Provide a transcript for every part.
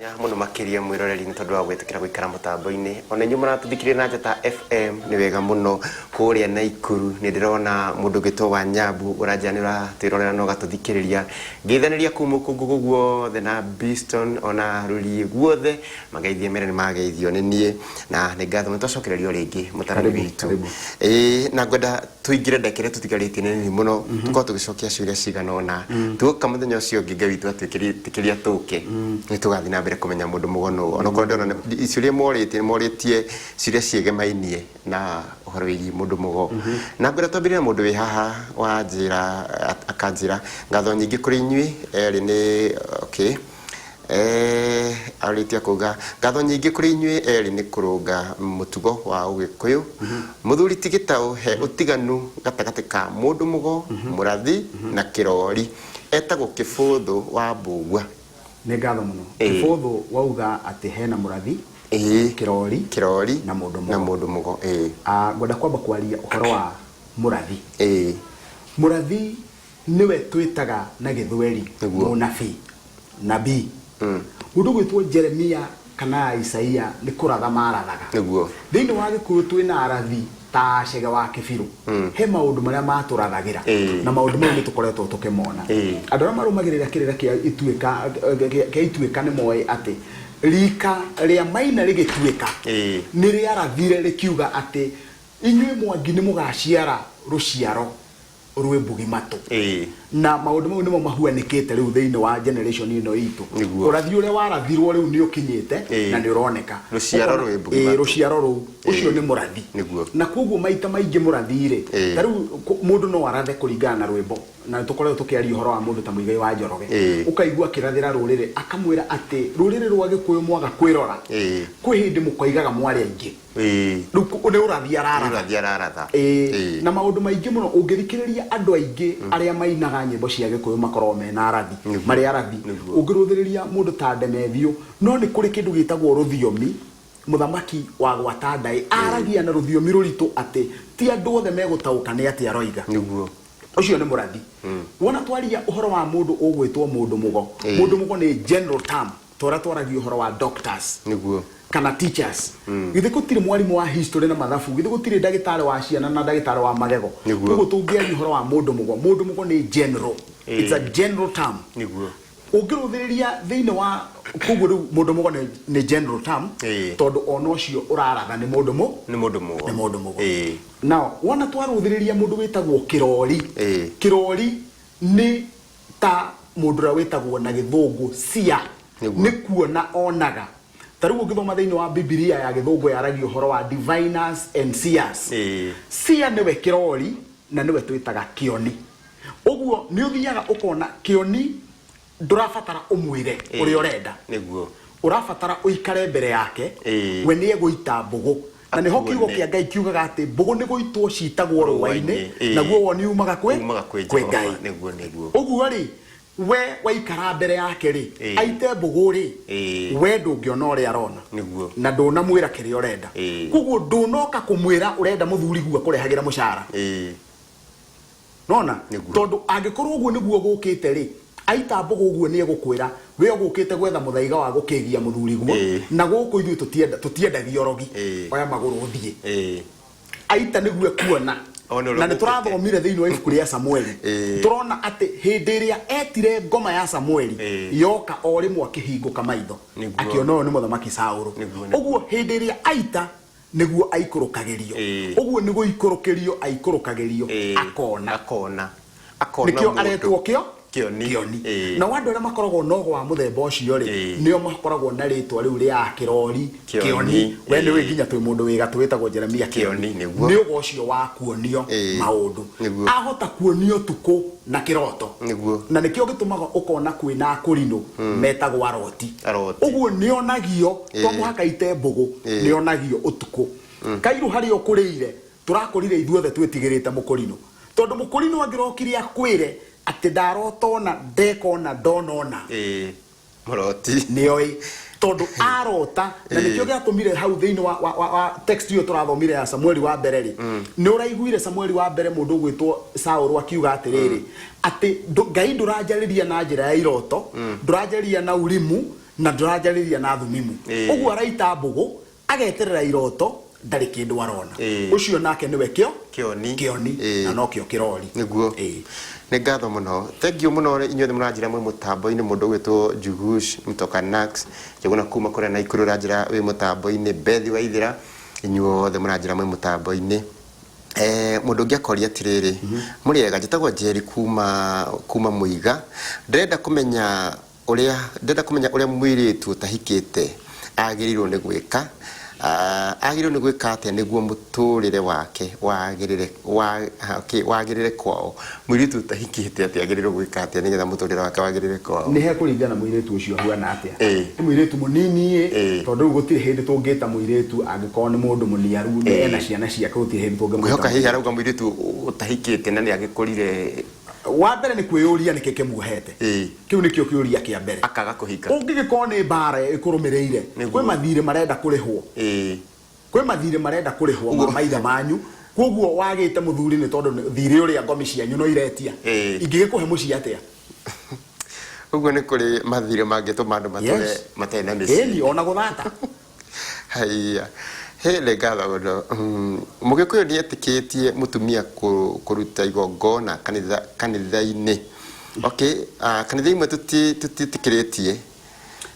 Nya mũno makĩria mwĩroreri nĩ tondũ wa gwĩtĩkĩra gũikara mũtambo-inĩ. Ona inyuĩ mũratũthikĩrĩria na Njata FM nĩ wega mũno. Kũrĩa Naikuru nĩ ndĩrona mũndũ ũgwĩtwo Wanyambu ũranjĩra nĩ ũratwĩrorera na ũgatũthikĩrĩria. Ngeithanĩria kũu Mũkũngũgũ guothe na Biston ona Rũriĩ guothe mangeithie mere nĩ mageithio nĩ niĩ na nĩ ngatho nĩ twacokereria o rĩngĩ mũtarani Karibu, witũ. karibu. Ĩĩ na ngwenda tũingĩre ndagĩka ĩrĩa tũtigarĩtie nĩ nini mũno tũkorwo tũgĩcokia ciũria cigana ũna. Tuoka mũthenya ũcio ũngĩ Ngai witũ atwĩtĩkĩria tũke nĩ tũgathiĩ na mbere kũmenya mũndũ mũgo nũ. Onokorwo ndĩrona ciũria morĩtie nĩ morĩtie ciũria ciĩgemainie na ũhoro wĩgiĩ mũndũ mũgo. Na ngwenda twambĩrĩrie na mũndũ wĩ haha wanjĩra akanjĩra ngatho nyingĩ kũrĩ inyuĩ erĩ nĩ okay. Eh, arĩtie kuga ngatho nyingĩ kũrĩ inyuĩ erĩ nĩ kũrũnga mũtugo wa ũgĩkũyũ. Mũthuri ti gĩtaũ he ũtiganu gatagatĩ ka mũndũ mũgo, mũrathi na kĩrori. Etagwo kĩbũthũ wa mbũgua. Nĩ ngatho mũno. Kĩbũthũ wauga atĩ hena mũrathi, kĩrori, kĩrori na mũndũ na mũgo. Mũndũ mũgo, ĩĩ. Ah, ngwenda kwamba kwaria ũhoro wa mũrathi. Mũrathi nĩwe twĩtaga na gĩthweri mũnabii, nabii. Mũndũ ũgwĩtwo Jeremia kana Isaia nĩ kũratha marathaga. Thĩinĩ wa Gĩkũyũ twĩna arathi ta Chege wa Kĩbirũ. He maũndũ marĩa matũrathagĩra na maũndũ mau nĩ tũkoretwo tũkĩmona. Andũ arĩa marũmagĩrĩra kĩrĩra kĩa ituĩka kĩa ituĩka nĩ moĩ atĩ rika rĩa Maina rĩgĩtuĩka nĩ rĩarathire rĩkiuga atĩ inyuĩ Mwangi nĩ mũgaciara rũciaro rwĩ mbugi matũ. Na maũndũ mau nĩmo mahuanĩkĩte rĩu thĩinĩ wa generation ĩno itũ. Ũrathi ũrĩa warathirwo rĩu nĩ ũkinyĩte na nĩ ũroneka. Rũciaro Ũkona rwĩ mbugi matũ. Rũciaro rũu ũcio nĩ mũrathi. Na kwoguo maita maingĩ mũrathi rĩ, ta rĩu mũndũ no arathe kũringana na rwĩmbo. Na nĩ tũkoretwo tũkĩaria ũhoro wa mũndũ ta Muigai wa Njoroge. Ũkaigua akĩrathĩra rũrĩrĩ akamwĩra atĩ rũrĩrĩ rwa Gĩkũyũ mwaga kwĩrora, kwĩ hĩndĩ mũkoigaga mwarĩ aingĩ. Rĩu nĩ ũrathi araratha. Nĩ ũrathi araratha. Na maũndũ maingĩ mũno ũngĩthikĩrĩria andũ aingĩ arĩa mainaga nyĩmbo cia Gĩkũyũ makoragwo mena arathi, marĩ arathi. Ũngĩrũthĩrĩria mũndũ ta Ndemethio, no nĩ kũrĩ kĩndũ gĩtagwo rũthiomi, mũthamaki wa gwata ndaĩ aragia na rũthiomi rũritũ atĩ ti andũ othe megũtaũka nĩ atĩa aroiga. Ũcio nĩ mũrathi. Wona twaria ũhoro wa mũndũ ũgwĩtwo mũndũ mũgo, mũndũ mũgo nĩ general term. Ta ũrĩa twaragia ũhoro wa doctors kana teachers. Githĩ gũtirĩ mwarimũ wa history na mathabu? Githĩ gũtirĩ ndagĩtarĩ wa ciana na ndagĩtarĩ wa magego? Koguo tũngĩaria ũhoro wa mũndũ mũgo, mũndũ mũgo nĩ general. It's a general term. Ũngĩrũthĩrĩria thĩinĩ wa koguo rĩu mũndũ mũgo nĩ general term tondũ ona ũcio ũraratha nĩ mũndũ mũ Nĩ mũndũ mũgo. Nĩ mũndũ mũgo. Now wona twarũthĩrĩria mũndũ wĩtagwo kĩrori, kĩrori nĩ ta mũndũ ũrĩa wĩtagwo na gĩthũngũ seer. Nĩ kuona onaga. Ta rĩu ũngĩthoma thĩinĩ wa Bibilia ya gĩthũngũ yaragia ũhoro wa diviners and seers. Seer nĩwe kĩrori na nĩwe twĩtaga kĩoni. Ũguo nĩ ũthiaga ũkona kĩoni ndũrabatara ũmwĩre ũrĩa ũrenda. Ũrabatara ũikare mbere yake, we nĩ egũita mbũgũ. Na nĩho kiugo Akuone. Kĩa Ngai kiugaga atĩ mbũgũ nĩ gũitwo citagwo rũa-inĩ, Rũa-inĩ, naguo woni umaga kwĩ Umaga kwĩ kwĩ Jehova, Ngai. Nĩguo. Ũguo rĩ, we waikara mbere yake rĩ, aite mbũgũ rĩ, we ndũngĩona ũrĩa arona. Na ndũnamwĩra kĩrĩa ũrenda. Koguo ndũnoka kũmwĩra ũrenda mũthuri guo akũrehagĩra mũcara. Nona? Tondũ angĩkorwo ũguo nĩguo gũkĩte rĩ, aita mbũgũ ũguo nĩ egũkwĩra we ũgũkĩte gwetha mũthaiga wa gũkĩgia mũthuri guo, na gũkũ ithuĩ tũtiendagia ũrogi. Oya magũrũ ũthiĩ. Aita nĩguo ekuona. One ũrĩa Na nĩ ũgũkĩte. Tũrathomire thĩinĩ wa ibuku rĩa Samueli. Tũrona atĩ hĩndĩ ĩrĩa etire ngoma ya Samueli yoka o rĩmwe akĩhingũka maitho. Akĩona ũyũ nĩ mũthamaki Saũlũ. Ũguo hĩndĩ ĩrĩa aita nĩguo aikũrũkagĩrio. Ũguo nĩ gũikũrũkĩrio aikũrũkagĩrio akona. Akona. Akona Nĩkĩo mũndũ. Aretwo kĩo Kĩoni. Kĩoni. Nao andũ arĩa makoragwo na ũgo wa mũthemba ũcio rĩ, nĩo makoragwo na rĩtwa rĩu rĩa kĩrori, Kĩoni, kĩoni. We nĩũĩ nginya twĩ mũndũ wĩ gatũ wĩtagwo Jeremia Kĩoni. Kĩoni, nĩguo. Nĩ ũgo ũcio wa kuonio maũndũ. Ahota kuonio ũtukũ na kĩroto. Na nĩkĩo gĩtũmaga ũkona kwĩna akũrinũ metagwo aroti. Aroti. Ũguo nĩonagio to mũhaka ite mbũgũ, nĩonagio ũtukũ. Kairũ harĩa ũkũrĩire, tũrakũrire ithuothe twĩtigĩrĩte mũkũrinũ. Tondũ mũkũrinũ angĩrokire akwĩre atĩ ndarota ũna, ndeka ũna, ndona ũna. Mũroti. Nĩoĩ. Tondũ arota, na nĩkĩo gĩatũmire hau thĩinĩ wa text ĩyo tũrathomire ya Samueli wa mbere rĩ, nĩ ũraiguire Samueli wa mbere mũndũ ũgwĩtwo Saũlũ akiuga atĩrĩrĩ, atĩ Ngai ndũranjarĩria na njĩra ya iroto, ndũranjarĩria na Urimu, Na ndũranjarĩria na thumimu. Ũguo araita mbũgũ, ageterera iroto, ndarĩ kĩndũ arona. Ũcio nake nĩwe kĩo Kĩoni. Kĩoni. Na nokĩo kĩrori. Nĩguo. Nĩ ngatho mũno, thank you mũno inyuothe mũranjĩra mwĩ mũtambo-inĩ. Mũndũ ũgwĩtwo Jugush Mtoka Nax Njuguna kuma kũrĩa Naikuru ũranjĩra wĩ mũtambo-inĩ, Bethi Waithĩra, inyuothe mũranjĩra mwĩ mũtambo-inĩ. Mũndũ ũngĩ akoria atĩrĩrĩ, mũrĩega, njĩtagwo Njeri kuma Mũiga, ndĩrenda kũmenya ũrĩa mũirĩtu ũtahikĩte agĩrĩirwo nĩ gwĩka, agĩrĩirwo nĩ gwĩka atĩa nĩguo mũtũrĩre wake wagĩrĩre wa, okay, wagĩrĩre kwao. Mũirĩtu ũtahikĩte atĩ agĩrĩirwo gwĩka atĩa nĩgetha mũtũrĩre wake wagĩrĩre kwao? Nĩ hekũringana mũirĩtu ũcio ahuana atĩa. Nĩ mũirĩtu mũnini ĩ, tondũ rĩu gũtirĩ hĩndĩ tũngĩta mũirĩtu angĩkorwo nĩ mũndũ mũniaru, nĩ ena ciana ciake, gũtirĩ hĩndĩ tũngĩmwĩta. Ngwĩhoka hihi arauga mũirĩtu ũtahikĩte na nĩ agĩkũrire. Wa mbere nĩ kwĩyũria nĩkĩ kĩmuohete. Kĩu nĩkĩo kĩũria kĩa mbere. Akaga kũhika. Ũngĩgĩkorwo nĩ mbara ĩkũrũmĩrĩire, kwĩ mathirĩ marenda kũrĩhwo, kwĩ mathirĩ marenda kũrĩhwo ma maithe manyu, koguo wagĩte mũthuri nĩ tondũ thirĩ ũrĩa ngomi cianyu no iretia. Ingĩgĩkũhe mũciĩ atĩa? Ũguo nĩ kũrĩ mathirĩ mangĩtũma andũ matũre matarĩ na mĩciĩ. Ĩni, ona gũthata. Haiya, he nĩ ngatho mũno. Mũgĩkũyũ nĩ etĩkĩtie mũtumia kũruta igongona kanitha-inĩ? Okay, kanitha imwe tũtiĩtĩkĩrĩtie.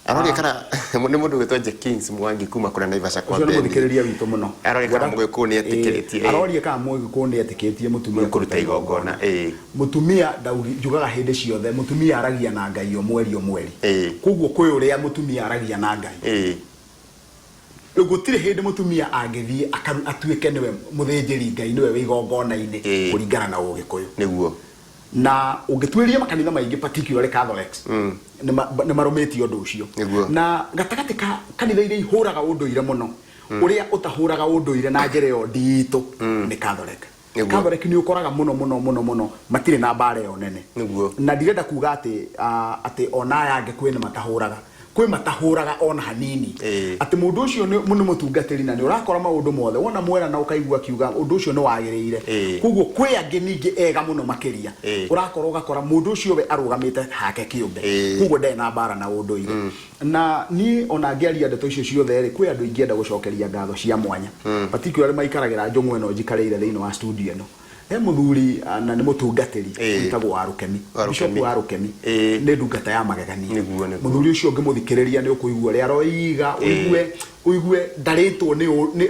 Aroria kana nĩ mũndũ ũgwĩtwo Jekins Mwangi kuma kũrĩa Naivasha kwa Ũcio nĩ Beni. Mũthikĩrĩria witũ mũno. Aroria kana Mũgĩkũyũ nĩ etĩkĩrĩtie. Aroria kana Mũgĩkũyũ nĩ etĩkĩtie mũtumia kũruta igongona. Mũtumia njugaga hĩndĩ ciothe, mũtumia aragia na Ngai o mweri o mweri. Koguo kwĩ ũrĩa mũtumia aragia na Ngai. Rĩu gũtirĩ hĩndĩ mũtumia angĩthiĩ atuĩke nĩwe mũthĩnjĩri Ngai, nĩwe wĩ igongona-inĩ, kũringana na Ũgĩkũyũ. Na ũngĩtuĩria makanitha maingĩ, particularly Catholics, nĩ marũmĩtie ũndũ ũcio. Na gatagatĩ ka kanitha iria ihũraga ũndũire mũno, ũrĩa ũtahũraga ũndũire na njĩra ĩyo nditũ nĩ Catholic. Catholic nĩ ũkoraga mũno mũno mũno mũno matirĩ na mbara ĩyo nene. Na ndirenda kuga atĩ atĩ ona aya angĩ kwĩ nĩ matahũraga, kwĩ matahũraga ona hanini. Atĩ mũndũ ũcio nĩ mũtungatĩri na nĩ ũrakora maũndũ mothe wona mwera na ũkaigua akiuga ũndũ ũcio nĩ wagĩrĩire. Koguo kwĩ angĩ ningĩ ega mũno makĩria. Ũrakora ũgakora mũndũ ũcio we arũgamĩte hake kĩũmbe. Koguo ndarĩ na mbara na ũndũire. Na niĩ ona ngĩaria ndeto icio ciothe rĩ, kwĩ andũ ingĩenda gũcokeria ngatho cia mwanya, particularly maikaragĩra njũng'wa ĩno njikarĩire thĩinĩ wa studio ĩno. He mũthuri na nĩ mũtungatĩri wĩtagwo Warũkemi. Warũkemi. Bishop Warũkemi. Nĩ ndungata ya magegania. Nĩguo, nĩguo. Mũthuri ũcio ũngĩmũthikĩrĩria nĩ ũkũigua ũrĩa aroiga, ũigue ndarĩtwo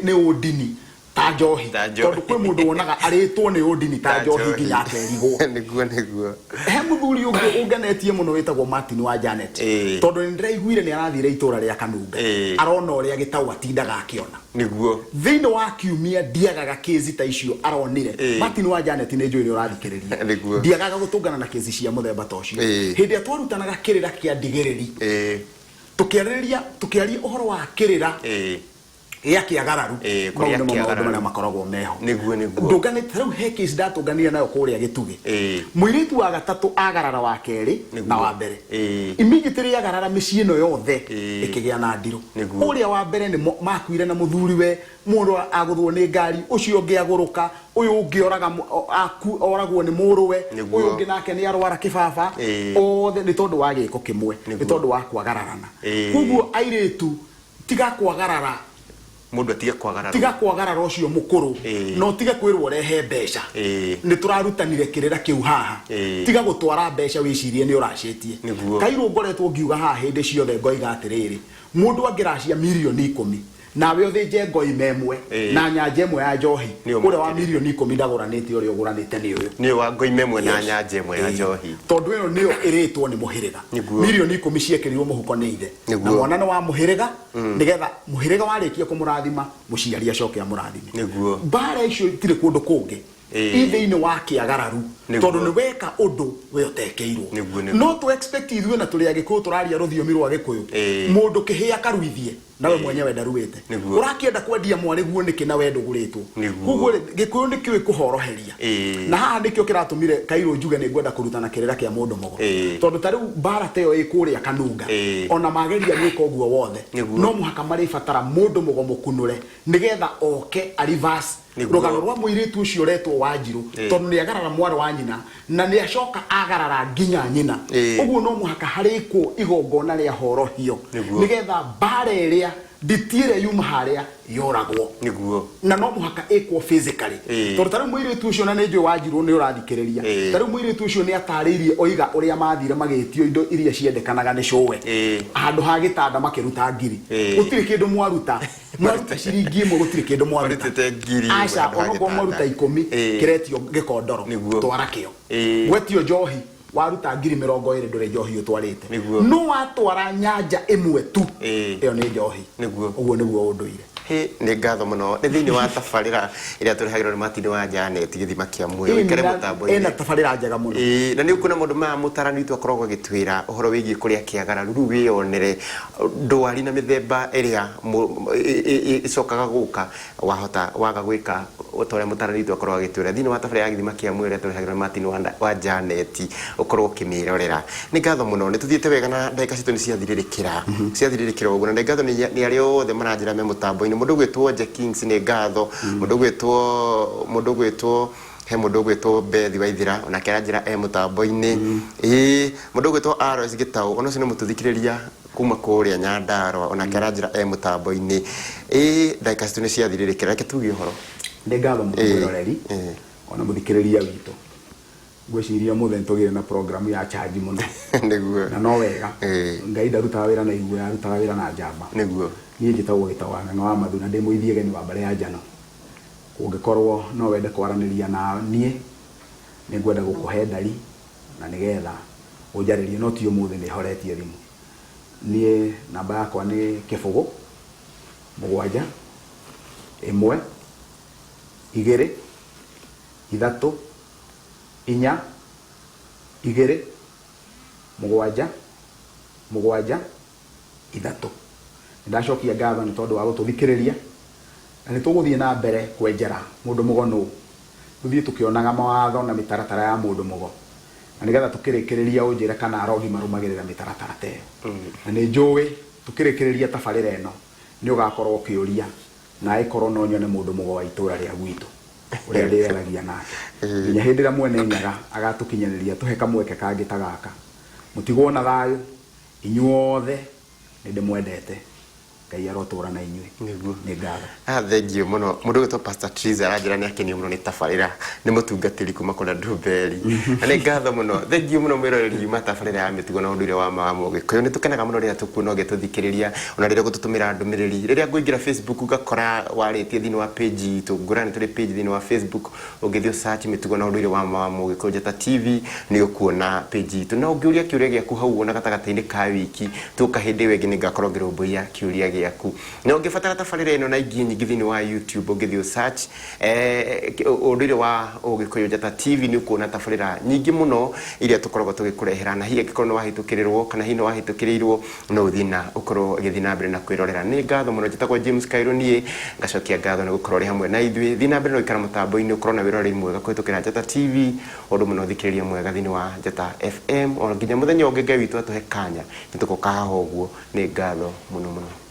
nĩ ũndini ta njohi. Ta njohi. Tondũ kwĩ mũndũ wonaga arĩtwo nĩ ũndini ta Ta njohi njohi. nginya akerigwo. Nĩguo, nĩguo. He mũthuri ũngĩ ũngenetie mũno wĩtagwo Martin wa Janet. Tondũ nĩ ndĩraiguire nĩ arathire itũra rĩa Kanunga. Arona ũrĩa gĩtau atindaga akĩona. Thĩinĩ wa kiumia ndiagaga kĩzi ta icio aronire. Martin wa Janet, nĩ njũĩ nĩ ũrathikĩrĩria. Ndiagaga gũtũngana na kĩzi cia mũthemba ta ũcio. Hĩndĩ ĩrĩa twarutanaga kĩrĩra kĩa ndigĩrĩri, tũkĩarĩrĩria, tũkĩaria ũhoro wa kĩrĩra gĩa kĩagararu, Kũrĩa mau nĩmo maũndũ kĩagararu. Marĩa makoragwo meho. Nĩguo, nĩguo. Ndũnganĩte rĩu, he case ndatũnganire nayo kũrĩa Gĩtugĩ. Mũirĩtu wa gatatũ agarara wa kerĩ na wa mbere. Immediately agarara, mĩciĩ ĩno yothe ĩkĩgĩa na ndirũ. Ũrĩa wa mbere nĩ makuire na mũthuriwe, mũndũ agũthwo nĩ ngari, ũcio ũngĩ agũrũka, ũyũ ũngĩ oraga oragwo nĩ mũrũwe, ũyũ ũngĩ nake nĩ arwara kĩbaba. Othe nĩ tondũ wa gĩko kĩmwe, nĩ tondũ wa kwagararana. Koguo airĩtu, tiga kwagarara. Mũndũ atige kwagarara. Tiga kwagarara ũcio mũkũrũ. Na ũtige kwĩrwo ũrehe mbeca. Nĩ tũrarutanire kĩrĩra kĩu haha. Tiga gũtwara mbeca wĩcirie nĩ ũracĩtie. Kairũ ngoretwo ngiuga haha hĩndĩ ciothe, ngoiga atĩrĩrĩ, mũndũ angĩracia mirioni 10 nawe ũthĩnje ngoima ĩmwe na nyanja ĩmwe ya njohi, Nĩ ũrĩa wa ũmũkĩrĩte. mirioni 10 ndagũranĩte ũrĩa ũgũranĩte nĩ ũyũ. Nĩ wa ngoima ĩmwe na nyanja ĩmwe ya njohi. Tondũ ĩyo nĩyo ĩrĩtwo nĩ mũhĩrĩga. Mirioni 10 ciekĩrirwo mũhuko nĩ ithe na mwana nĩ wa mũhĩrĩga, nĩgetha mũhĩrĩga warĩkia kũmũrathima, mũciari acoke amũrathime. Mbara icio itirĩ kũndũ kũngĩ, i thĩinĩ wa kĩagararu. Tondũ nĩ weka ũndũ we ũtekĩirwo. Nĩguo, nĩguo. No tũ expect ithuĩ na tũrĩ Agĩkũyũ, tũraria rũthiomi rwa Gĩkũyũ, mũndũ kĩhĩa akaruithie nawe mwenyewe ndaruĩte? Ũrakĩenda kwendia mwarĩ guo nĩkĩ na we ndũgũrĩtwo? Koguo rĩ, Gĩkũyũ nĩ kĩũĩ kũhoroheria. Na haha nĩkĩo kĩratũmire kairũ njuge nĩ ngwenda kũrutana kĩrĩra kĩa mũndũ mũgo. Tondũ ta rĩu mbara ta ĩyo ĩ kũrĩa Kanunga, ona mageria gwĩka ũguo wothe, no mũhaka marĩbatara mũndũ mũgo mũkunũre nĩgetha oke a reverse. Nĩguo. Rũgano rwa mũirĩtu ũcio ũretwo Wanjirũ, tondũ nĩ agarara mwarĩ wa nyina na nĩ acoka agarara nginya nyina. Ũguo no mũhaka harĩkwo igongona rĩa horohio, nĩgetha mbara ĩrĩa nditi ĩrĩa yuma harĩa yoragwo. Na no mũhaka ĩkwo physically, tondũ ta rĩu mũirĩtu ũcio, na nĩ njũĩ Wanjirũ nĩ ũrathikĩrĩria, ta rĩu mũirĩtu ũcio nĩ atarĩirie oiga ũrĩa mathire magĩtio indo iria ciendekanaga nĩ cũwe, handũ ha gĩtanda makĩruta ngiri. Gũtirĩ kĩndũ mwaruta, mwaruta ciringi ĩmwe, gũtirĩ kĩndũ mwaruta. Marutĩte ngiri ĩmwe Aca. handũ ha Onokorwo gĩtanda. mwaruta 10, kĩretio gĩkondoro, twara kĩo. Gwetio njohi, waruta ngiri 20, ndũrĩ njohi ũtwarĩte. No watwara nyanja ĩmwe tu, ĩyo nĩ njohi. Ũguo nĩguo ũndũire. Hĩ, nĩ ngatho mũno. Nĩ thĩinĩ wa tabarĩra ĩrĩa tũrehagĩrwo nĩ Martin wa Janet, gĩthima kĩa muoyo. Ũikare mũtambo-inĩ. Ĩna tabarĩra njega mũno. Ĩĩ, na nĩ ũkuona maũndũ maya mũtarani witũ akoragwo agĩtwĩra ũhoro wĩgiĩ kũrĩa kĩagararu. Rĩu wĩyonere ndwari na mĩthemba ĩrĩa ĩcokaga gũka wahota waga gwĩka ta ũrĩa mũtarani witũ akoragwo agĩtwĩra thĩinĩ wa tabarĩra ya gĩthima kĩa muoyo ĩrĩa tũrehagĩrwo nĩ Martin wa Janet. Ũkorwo ũkĩmĩrorera. Nĩ ngatho mũno, nĩ tũthiĩte wega na ndagĩka citũ nĩ ciathirĩrĩkĩra, ciathirĩrĩkĩra ũguo. Na nĩ ngatho nĩ arĩa othe maranjĩra me mũtambo-inĩ. Mũndũ ũgwĩtwo Nje Kings, nĩ ngatho. Mũndũ ũgwĩtwo he mũndũ ũgwĩtwo Bethi Waithira, onake aranjĩra e mũtambo-inĩ. Ĩĩ, mũndũ ũgwĩtwo Alois Gĩtaũ, ona ũcio nĩ mũtũthikĩrĩria kuma kũrĩa Nyandarua, onake aranjĩra e mũtambo-inĩ. Ĩĩ, ndagĩka citũ nĩ ciathirĩrĩkĩra, reke tuge ũhoro. Nĩ ngatho mũno, mwĩroreri ona mũthikĩrĩria witũ. Ngwĩciria ũmũthĩ nĩ tũgĩire na program ya charge mũno. Na no wega. Ngai ndarutaga wĩra na iguoya, arutaga wĩra na njamba. Niĩ njĩtagwo Gĩtaũ wa Ng'ang'a wa Mathu, na ndĩ mũithiegeni wa mbarĩ ya Njano. Kũngĩkorwo no wende kwaranĩria na niĩ, nĩ ngwenda gũkũhe ndari na nĩgetha ũnjarĩrie, no ti ũmũthĩ, nĩ horetie thimũ. Niĩ namba yakwa nĩ 0 7 1 2 3 4 2 7 7 3. Nĩ ndacokia ngatho nĩ tondũ wa gũtũthikĩrĩria, na nĩ tũgũthiĩ na mbere kwenjera mũndũ mũgo nũ, tũthiĩ tũkĩonaga mawatho na mĩtaratara ya mũndũ mũgo, na nĩgetha tũkĩrĩkĩrĩria ũnjĩre kana arogi marũmagĩrĩra mĩtaratara ta ĩyo. Na nĩ njũĩ tũkĩrĩkĩrĩria tabarĩra ĩno nĩ ũgakorwo ũkĩũria, na ĩkorwo no nyone mũndũ mũgo wa itũra rĩa gwitũ ũrĩa ndĩyaragia nake, nginya hĩndĩ ĩrĩa mwene Nyaga agatũkinyanĩria tũhe kamweke kangĩ ta gaka. Mũtigwo na thayũ inyuothe, nĩ ndĩmwendete. Ngai arotũra na inyuĩ. Nĩ ngatho. Ah, thank you mũno. Mũndũ ũgwĩtwo Pastor Triza aranjĩra nĩ akenio mũno nĩ tabarĩra, nĩ mũtungatĩri kuma kũrĩa Ndumberi, na nĩ ngatho mũno. Thank you mũno, mwĩroreri wa tabarĩra ya mĩtugo na ũndũire wa ma wa Mũgĩkũyũ. Nĩ tũkenaga mũno rĩrĩa tũkuona ũgĩtũthikĩrĩria, ona rĩrĩa ũgũtũtũmĩra ndũmĩrĩri. Rĩrĩa ngũingĩra Facebook ngakora warĩtie thĩinĩ wa page itũ, ngũra nĩ tũrĩ page thĩinĩ wa Facebook. Ũngĩthiĩ search mĩtugo na ũndũire wa ma wa Mũgĩkũyũ Njata TV, nĩ ũkuona page itũ, na ũngĩũria kĩũria gĩaku hau ona gatagatĩ-inĩ ka wiki, tũka hĩndĩ ĩyo ĩngĩ nĩ ngakorwo ngĩrũmbũiya kĩũria gĩaku. Na ũngĩbatara tabarĩra ĩno na ingĩ nyingĩ thĩinĩ wa YouTube, ũngĩthiĩ search ũndũire wa Ũgĩkũyũ Njata TV, nĩ ũkuona tabarĩra nyingĩ mũno iria tũkoragwo tũgĩkũrehera. Na hihi angĩkorwo nĩ wahĩtũkĩrĩrwo kana hihi nĩ wahĩtũkĩrĩirwo, no ũthiĩ na ũkorwo ũgĩthiĩ na mbere na kwĩrorera. Nĩ ngatho mũno. Njĩtagwo James Kairũ, niĩ ngacokia ngatho nĩ gũkorwo ũrĩ hamwe na ithuĩ. Thiĩ na mbere na gũikara mũtambo-inĩ, ũkorwo na wĩroreri mwega kũhĩtũkĩra Njata TV, ũndũ ũmwe na ũthikĩrĩria mwega thĩinĩ wa Njata FM. O nginya mũthenya ũngĩ Ngai witũ atũhe kanya, nĩ tũgoka haha ũguo. Nĩ ngatho mũno mũno.